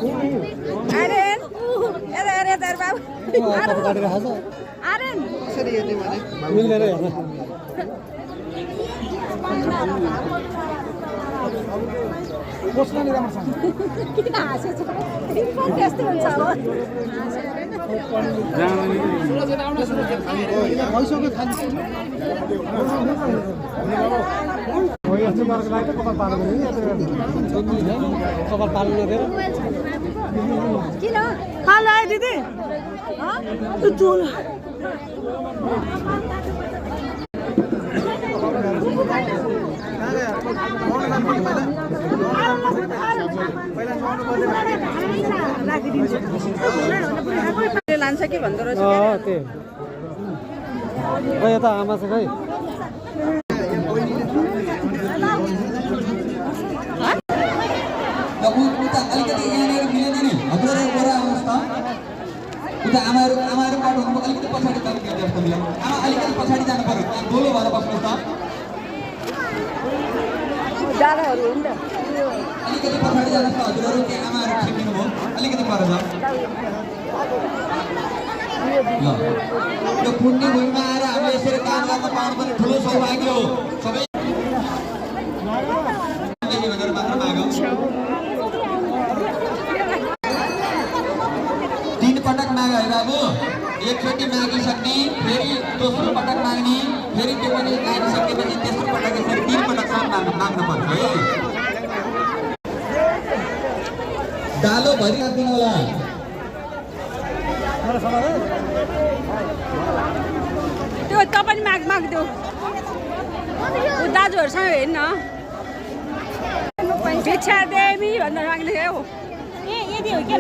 आर्यन यता हेर यता हेर बाबु आर्यन कसरी हेर्ने भने मिल्दैन हेर्न पोस्टले राम्रो छ किन हाँसेछ त्यस्तै हुन्छ अब भइसक्यो खान्छ यस्तो गरेको लागि कपाल पाल्नु कपाल पाल्नु नदिएर किन खाला है दिदी चुल लान्छ कि भन्दो रहेछ त्यही खै यता आमा छ खै उता अलिकति यहाँनिर मिलेन नि हजुर गोरा अवस्था उता आमाहरू बाटो हुनु अलिकति पछाडि जानु जस्तो मिल्यो आमा अलिकति पछाडि जानु पर्यो त्यहाँ गोलो भएर बस्नुहोस् त डाँडाहरू हो नि त अलिकति पछाडि जानुहोस् त हजुरहरू त्यहाँ आमाहरू छिपिनु भयो अलिकति पर ल यो पुण्य भूमिमा आएर हामीले यसरी काम गर्न पाउनु पनि ठुलो सौभाग्य हो सबै भनेर मात्र मागौँ 3 पटक माग है बाबु एकचोटि मागिसक्ने फेरि दोस्रो पटक माग्ने फेरि त्यो पनि लागिसकेपछि तेस्रो पटक यसरी 3 पटकसम्म माग्नु पर्छ है डालो भरि राखिदिनु होला त्यो तपाईँ माग्दियो दाजुहरूसँग हेर्न भिक्षा देवी भनेर माग्ने हो यदि हो क्या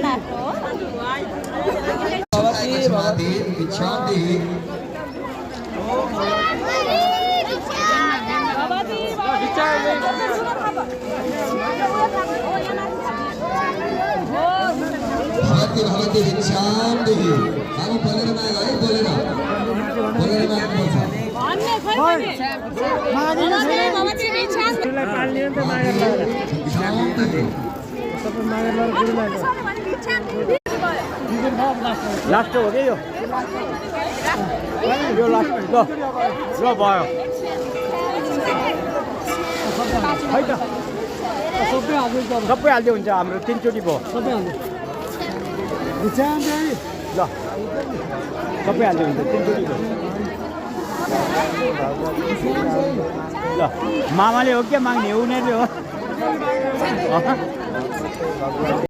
भगवती भगवती भिक्षाम देहि बाबु बोलेर माग है बोलेर माग्नुपर्छ लास्ट हो कि यो लास्ट ल भयो है त सबै हाल्दै हुन्छ हाम्रो 3 चोटि भयो सबै हाल्दै ल सबै हाल्दै हुन्छ 3 चोटि भयो ल मामाले हो क्या माग्ने उनीहरूले हो